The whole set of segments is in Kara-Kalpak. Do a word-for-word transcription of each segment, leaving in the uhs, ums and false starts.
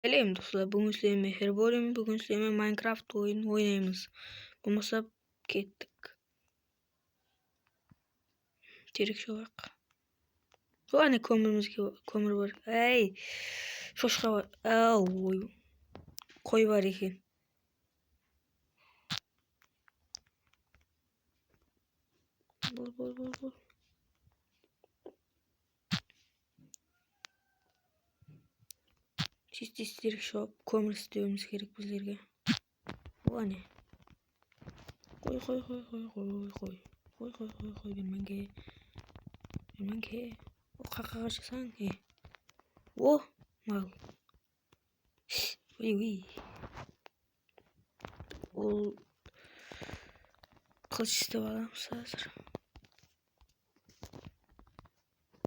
Sálem, doslar, búgin sizler menen Herborim, búgin sizler menen Minecraft oyın oynaymız. Bolmasa, kettik. Terek shobaq. Qáne, kómirimizge, kómir bar. Ey, shoshqa bar. Aw, oy. Qoy bar eken. Bul, bul, bul, bul. Tez-tez terek shawıp, kómir islewimiz kerek bizlerge. Bul ne? Qoy, qoy, qoy, qoy, qoy, qoy. Qoy, qoy, qoy, qoy, bermenge. Bermenge. O, qaqa qasań, e. O, mal. Uy, uy. Ol qılısh istep alamız házir.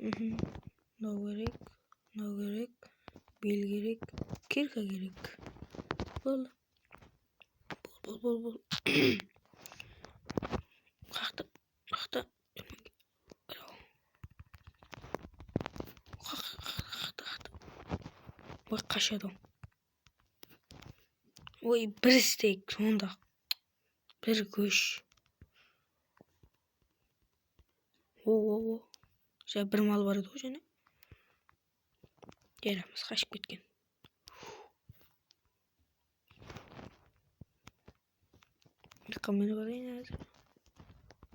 Mhm. Mınaw kerek, mınaw kerek, bel kerek, kirka kerek. Boldı. Bol, bol, bol, bol. Qaqtı, qaqtı. Qaqtı, qaqtı. Oy, qashadı. Oy, bir istek, sonda. Bir kúsh. O, o, o. Ja, bir mal bar edi ǵoy jáne. Yaramaz, qashıp ketken. Kamera bar eken házir.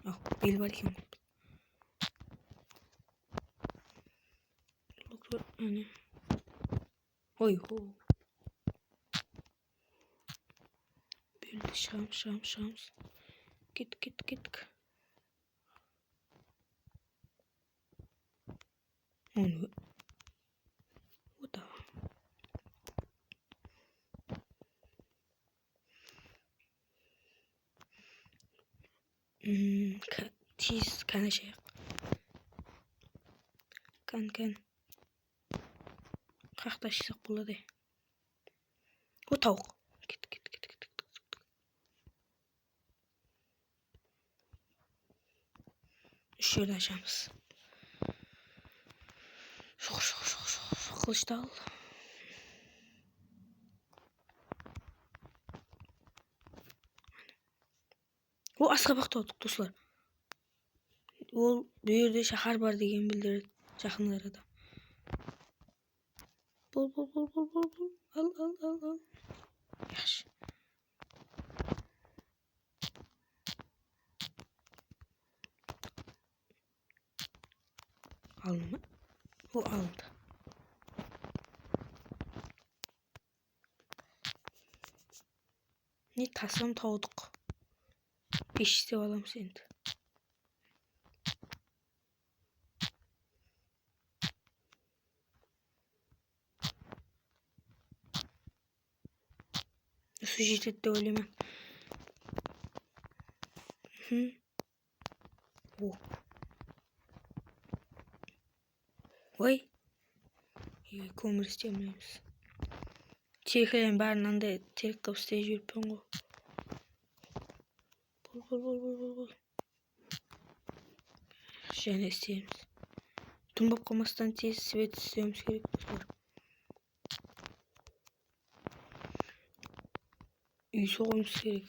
Aw, bel bar eken. Doktor, áne. Oy, ho. Beldi, shıǵamız, shıǵamız, shıǵamız. Kettik, kettik, kettik. Onı. Oda. Hmm, ka-, tez, kán ashayıq. Kán, kán. Qaqta ashsaq boladı. O, tawıq. Ket, ket, ket, ket, ket, ket. Úsh jerden ashamız. Shuqır, shuqır, shuqır, shuqır, shuqır, qılıshtı al. O, asqabaq tawdıq, doslar. Ol bul jerde shahar bar degen bildiredi, jaqın arada. Bul, bul, bul, bul, bul, bul. Al, al, al, al. Yaqshı. Alındı ma? O, alındı. Ne, taslam tawdıq. Bes istep alamız endi. Usı jetedi dep oylayman. Mhm. O. Oy. Ey, kómir istemeymiz. Tereklerdiń bárin anday terek qılıp islep jiberippen ǵoy. Bul, bul, bul, bul, bul, bul. Jáne isleymiz. Tún bolıp qalmastan tez svet islewimiz kerek, doslar. Úy soǵıwımız kerek.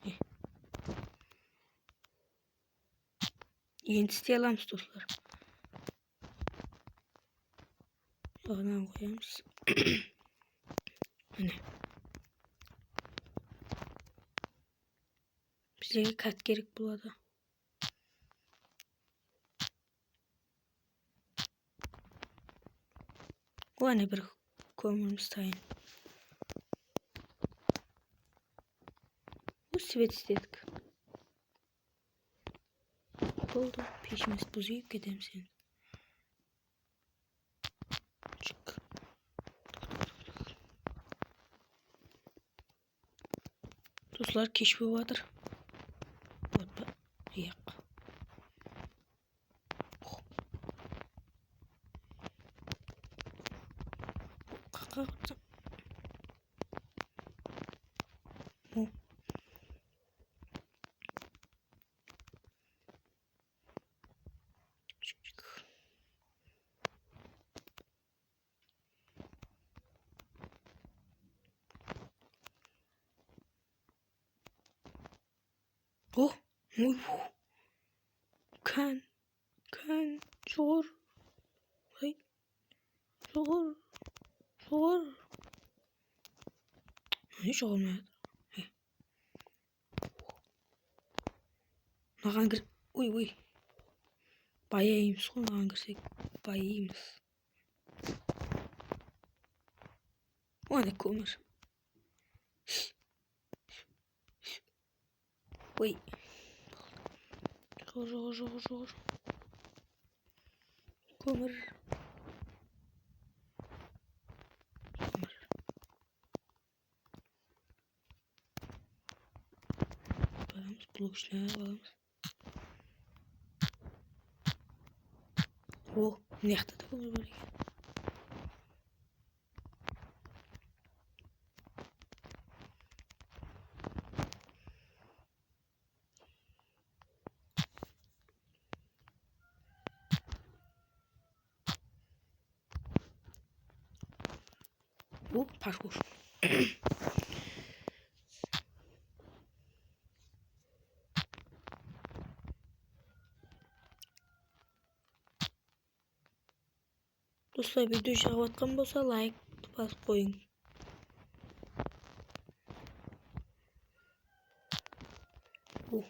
Eh. Endi istey alamız, doslar. Jaǵınan qoyamız. Mine. Bizlerge kart kerek boladı. Óne bir kómirimiz tayın. Bu svet istedik. Boldı, peshimiz buzıyıp ketemiz endi. Shık. Doslar, kesh bolıp atır. Ot pa? Yaq. Qaqa. Oy. Kán, kán, joqar. Hey. Joqar, joqar. Ne joqarmay atır? Hey. Mınaǵan kir-, oy, oy. Bayaymız ǵoy, mınaǵan kirsek bayaymız. Mına kómir. Oy. Joqar, joqar, joqar, joqar. Kómir. Kómir. Alamız, blok ishine alamız. O, mıyaqta da kómir bar eken. O, parkur. Doslar, video jaǵıp atqan bolsa, layk basıp qoyıń. Uh.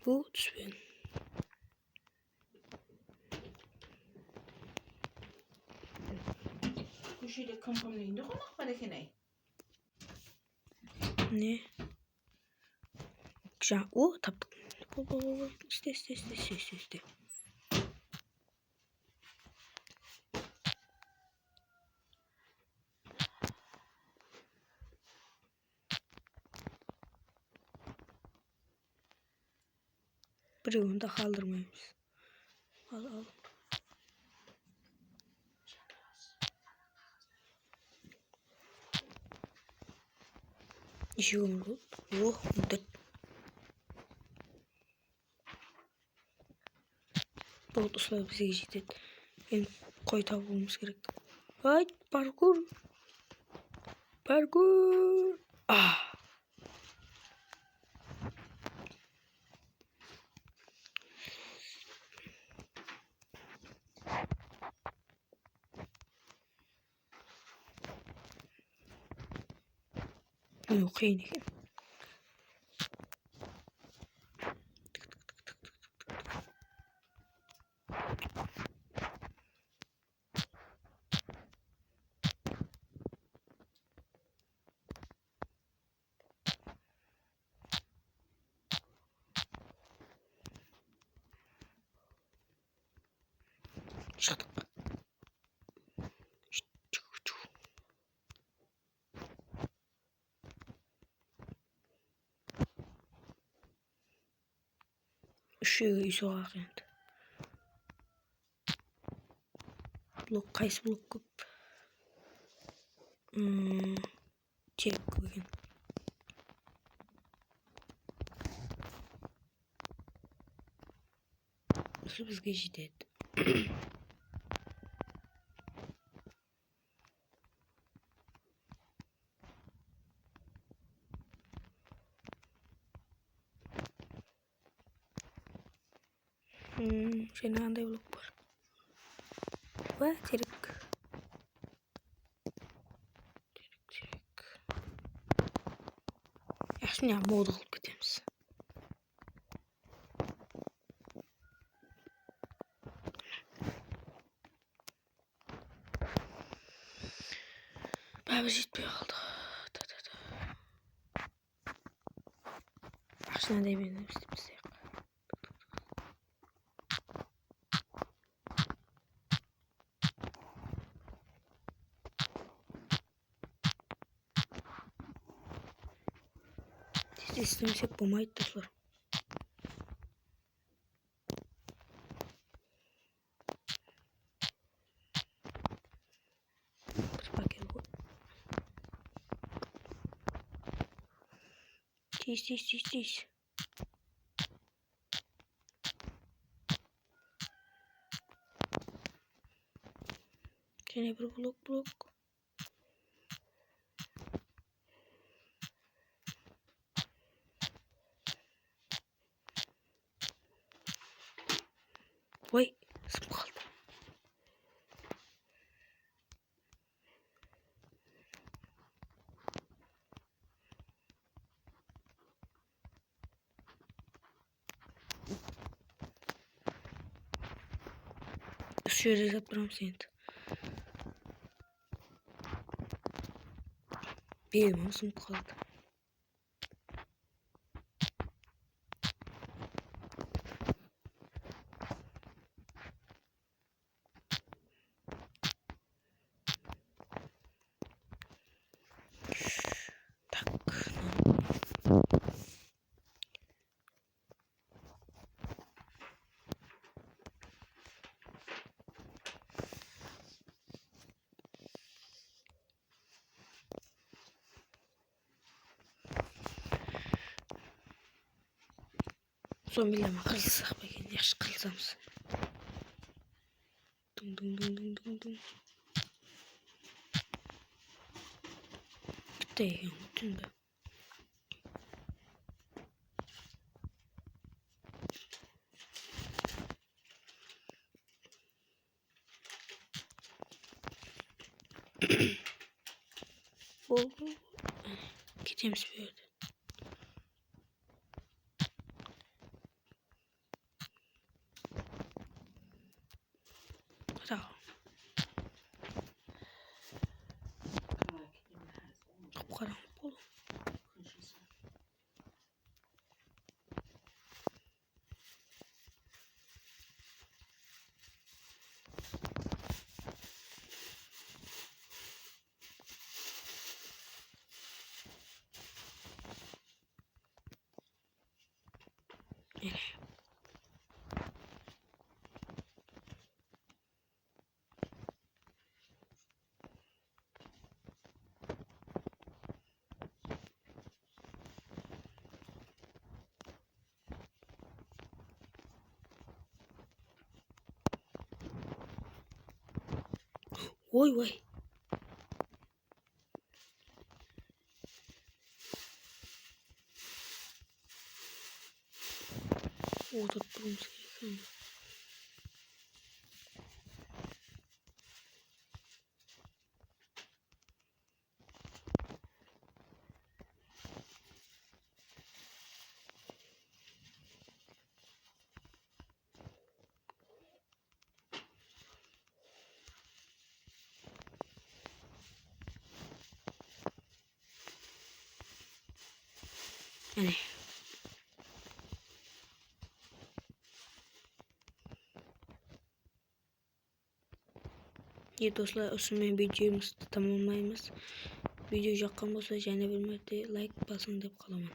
Bu túspen. Kóshede kim kimniń úyinde qonaq bar eken-ay? Ne? Ja, o, taptıq. Bo, bo, bo, bo. Iste, iste, iste, iste, iste, iste. Birewin de qaldırmaymız. Al, al. Neshe kómir boldı? Oh, on tórt. Boldı, usılar bizge jetedi. Endi qoy tabıwımız kerek. Ay, parkur. Parkur. Ah. Yoq, qıyın eken. Shıqtıq. Úshewge úy soǵaq endi. Blok, qaysı blok kóp? Hmm, terik kóp eken. Usı bizge jetedi. Hmm, jáne qanday blok bar? Wá, terik. Terik, terik. Yaqshı, mına moldı qılıp ketemiz. Báribir jetpey qaldı. Ta, ta, ta. Ashınaday beremiz, istep tastayıq. Tez-tez islemesek bolmaydı, doslar. Bir paket qoy. Tez, tez, tez, tez. Jáne bir blok, blok. Oy, sınıp qaldı. Usı jerde jap turamız endi. Belim sınıp qaldı. Tak. Zombilermen qırılsaq pa eken? Yaqshı, qırılsamız. Dıń, dıń, dıń, dıń, dıń, dıń. Bitti eken, tún be. Boldı. Ketemiz bu jerden. Qara. Qıpqarańǵı boldı. Oy, oy. Otıp turıwımız kerek. Mine. E, doslar, usınıń menen videomızdı tamamlaymız. Video jaqqan bolsa, jáne bir márte layk basıń dep qalaman.